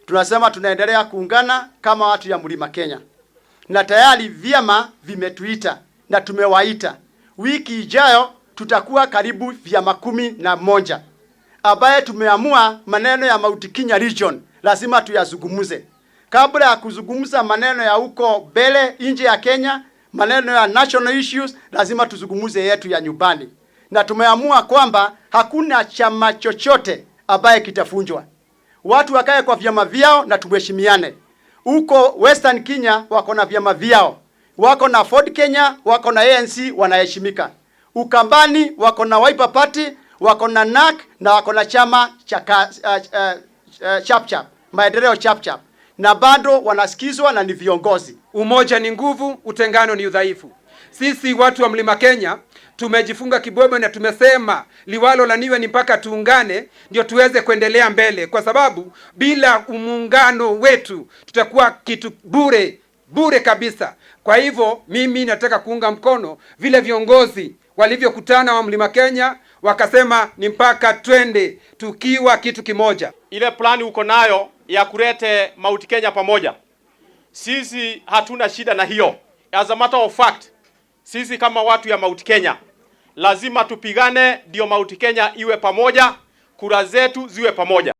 Tunasema tunaendelea kuungana kama watu ya Mlima Kenya, na tayari vyama vimetuita na tumewaita. Wiki ijayo tutakuwa karibu vyama 11 ambaye tumeamua maneno ya Mount Kenya region lazima tuyazungumze kabla ya kuzungumza maneno ya huko mbele nje ya Kenya, maneno ya national issues, lazima tuzungumze yetu ya nyumbani, na tumeamua kwamba hakuna chama chochote ambaye kitavunjwa. Watu wakae kwa vyama vyao na tuheshimiane. Huko Western Kenya wako na vyama vyao, wako na Ford Kenya, wako na ANC, wanaheshimika. Ukambani wako na Wiper Party, wako na NARC na wako na chama cha Chapchap, Maendeleo Chapchap, na bado wanasikizwa na ni viongozi. Umoja ni nguvu, utengano ni udhaifu. Sisi watu wa Mlima Kenya tumejifunga kibwebwe na tumesema liwalo la niwe ni mpaka tuungane ndio tuweze kuendelea mbele, kwa sababu bila muungano wetu tutakuwa kitu bure bure kabisa. Kwa hivyo mimi nataka kuunga mkono vile viongozi walivyokutana wa Mlima Kenya wakasema ni mpaka twende tukiwa kitu kimoja. Ile plani uko nayo ya kulete Mount Kenya pamoja, sisi hatuna shida na hiyo. As a matter of fact, sisi kama watu ya Mount Kenya lazima tupigane ndio Mount Kenya iwe pamoja, kura zetu ziwe pamoja.